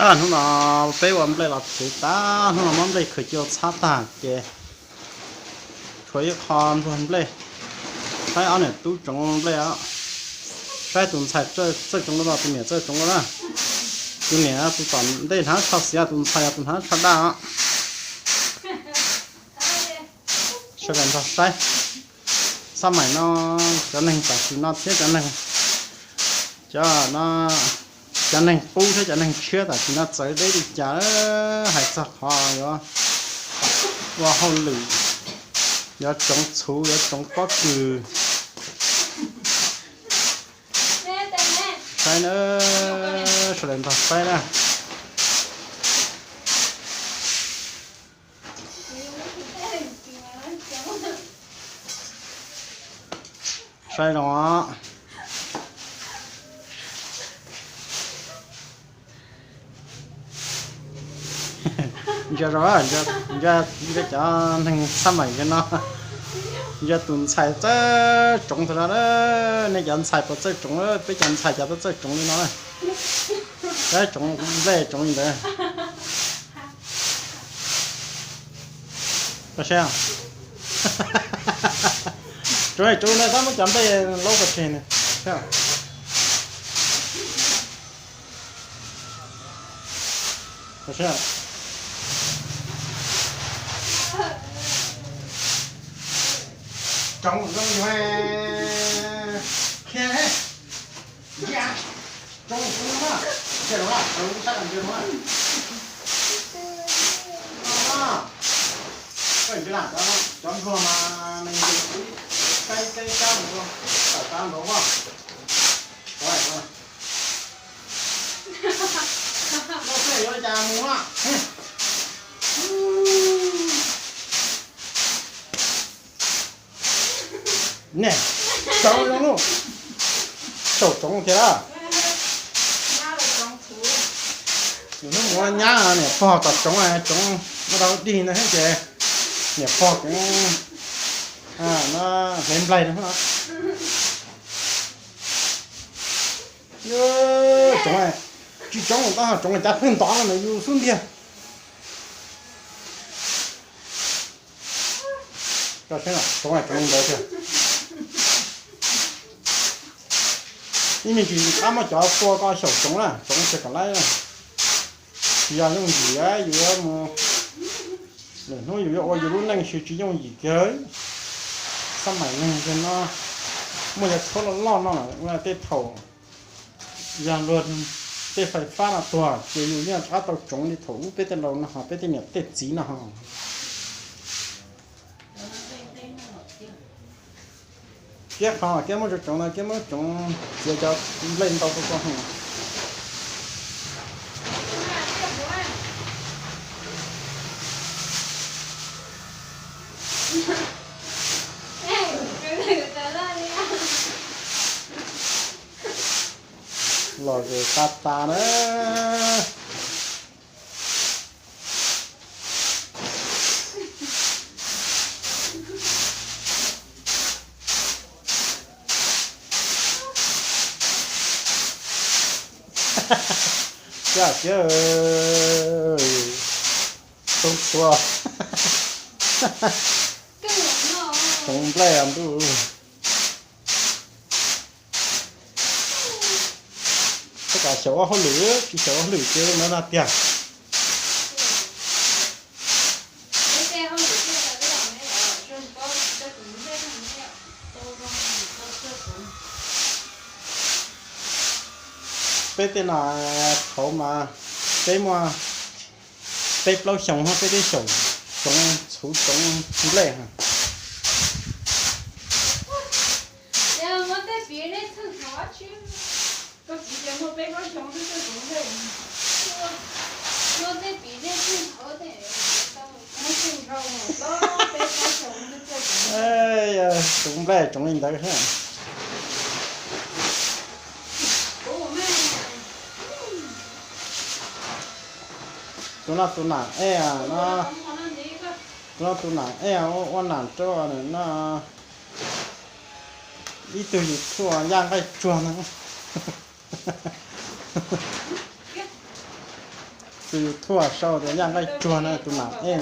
Hnub no peb ua nplej los txwv tag, hnub no muab nplej khaws cia txhab tag ces tshuav ib qho nplej, saib ob niam tub tsoov nplej os. Saib tus ntxhais txawj tsoov los tus niam txawj tsoov na. Tus niam tus tom ntej hnav tsho xiav, tus ntxhais yog tus hnav tsho daj os. Sawv daws nrog saib. Xab maim no cov neeg tam sim no thiab cov neeg, cov no, cov neeg qub thiab cov neeg tshiab tam sim no txawv deb li cas, hais txog qhov yuav ua hauj lwm, yuav tsoov txhuv, yuav tsoov pob kws. Saib na, sawv daws nrog saib na. Saib zoo. Ntsia zoo, ntsia cov neeg xab maim no, ntsia tus ntxhais txawj tsoov tag no. Nej cov ntxhais puas txawj tsoov? Peb cov ntxhais cas txawj tsoov li no na. Txawj tsoov nplej tsoov li ntawd. Tsoov tsoov ntawd tab muab cov nplej laub pov tseg na. Tsoov zoo, tsoov zoo na, ntsia zoo na, sab ntsia zoo na. Cov nplej mas neeg ntsia ib saib saib sab ntawd, tawm sab ntawd mas. Lub pheej yuav li cas mus na. Ne, tsoov zoo lub, saum tsoov thiab lawm. Yus hnub mus nyab niam pog tom tsoov, tsoov muaj dau dig ntawd thiab ces niam pog tseem hlev nplaig no. Tsoov, tsis tsoov tab tsoov cav pheej ntov no yus xub ntiag. Tsoov tsoov li ntawd tiag. Ib me ntsis rov qab muab cov tua koj xyaum tsoov na, tsoov tsis kam laib. Tsis yog yooj yim yus yuav mus, lwm hnub yus yuav ua yus lub neej siv tsis yooj yim kiag. Xab maim neeg no muaj cov tshuab loj loj no, tej thaum yog luag tej fais fab no tuag ces yus yeej rov qab tau tsoov li thaum ub peb tej laus no ho peb tej niam tej txiv no ho. Kiab qhov kiab muab tsoov tsoov ntawd, kiab muab tsoov txiav cov nplej ntau rau koj. Los ces tas tas na. Caj tiab, txhua txhua, tsoov nplej ntuj. Tej kav xyaum ua hauj lwm, tsis xyaum ua hauj lwm ces no na tiag. Peb tej no thaum mas peb muaj peb plaub xyoos no peb twb xyaum tsoov txhuv tsoov nplej. Tsoov nplej tsoov li ntawd thiab. Tus no tus nam ej no, tus no tus nam ej ua nam rau no. Ib tug YouTube yaj nqaij tsuag no. Tus YouTube sau tias Yaj Nqaij Tsuag no, tus mam ej,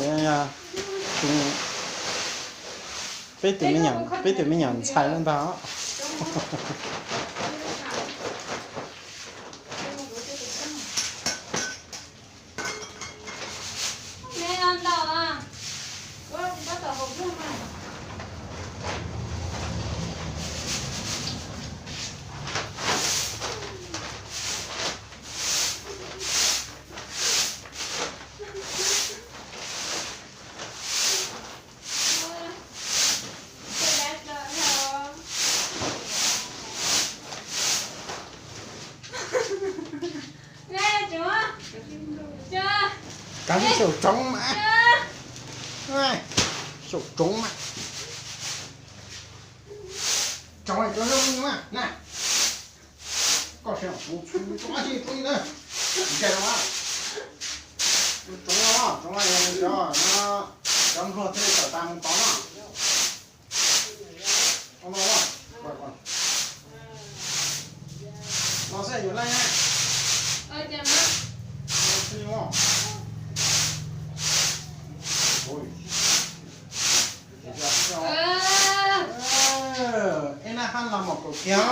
peb tus me nyuam, peb tus me nyuam ntxhais no ntag. Kav tsij xyaum tsoov mas. Xyaum tsoov mas. Tsoov cov zoo na. Koj tsis txhob txu tsoov li ntawd. Ntsia no, tsoov no, tsoov no, cov npluag thiaj li tawm tas mus tod no. Los xwb yuav leej na. Eb, nab hab los mom kaum kiag.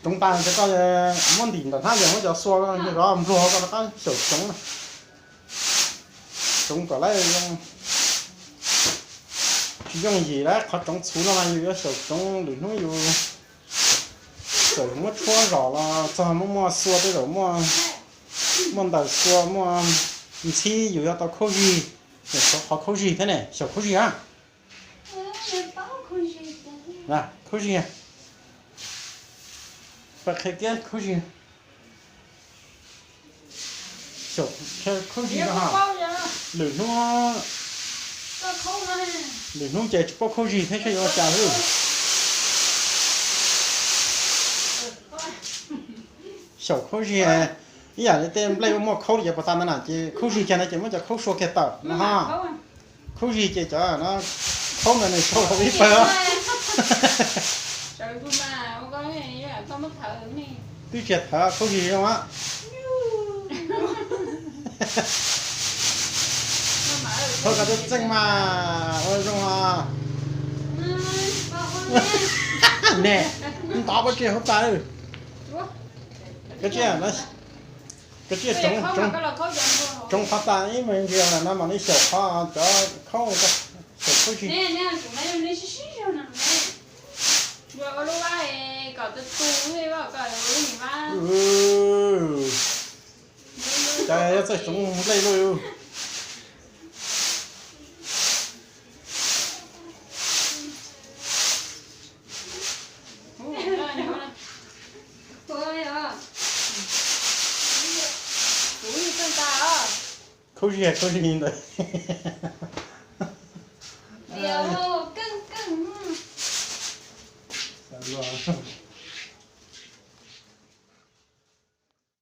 Tsoov tas ces koj muab ntim ntawm hnab, yog muab cov xua zov npluag koj rov qab xyaum tsoov na. Tsoov kom lawv tsis yooj yim lawm, qhov tsoov txhuv no mas yus yuav xyaum tsoov lwm hnub yus txawm muab tshuab zom los txog muab muaj xua tej zaum muaj, muaj ntaws xua muaj ntxhib yus yuav tau khaub zig. Qhov khaub zig thiab ne, xyaum khaub zig a. Khaub zig. Pab qhia kiab khaub zig. Xyaum khaub zig no, lwm hnub, lwm hnub ces tsis paub khaub zig thiab saib yuav ua cas xwb. Xyaum khaub zig ib yam li tej nplej uas muaj khaub li cov pas tas ntawd na, ces khaub zig kiag no ces muab cov khaub sua kiag tawm no ho. Khaub zig ces cov no khaub ntawd nws sau hauv ib pawg. Twb tsis thawv khaub zig zoo a. Thov kom tau txeej mas ua zoo os. Ne, ntov pob tsi hauv tas. Koj tsiaj, koj tsiaj, tsoov qhov tas ib me ntsis no mam li xyaum qhov cov khaub, xyaum khaub zig. Cas yuav txawj tsoov nplej luaj. Khaub zig, khaub zig ntawd.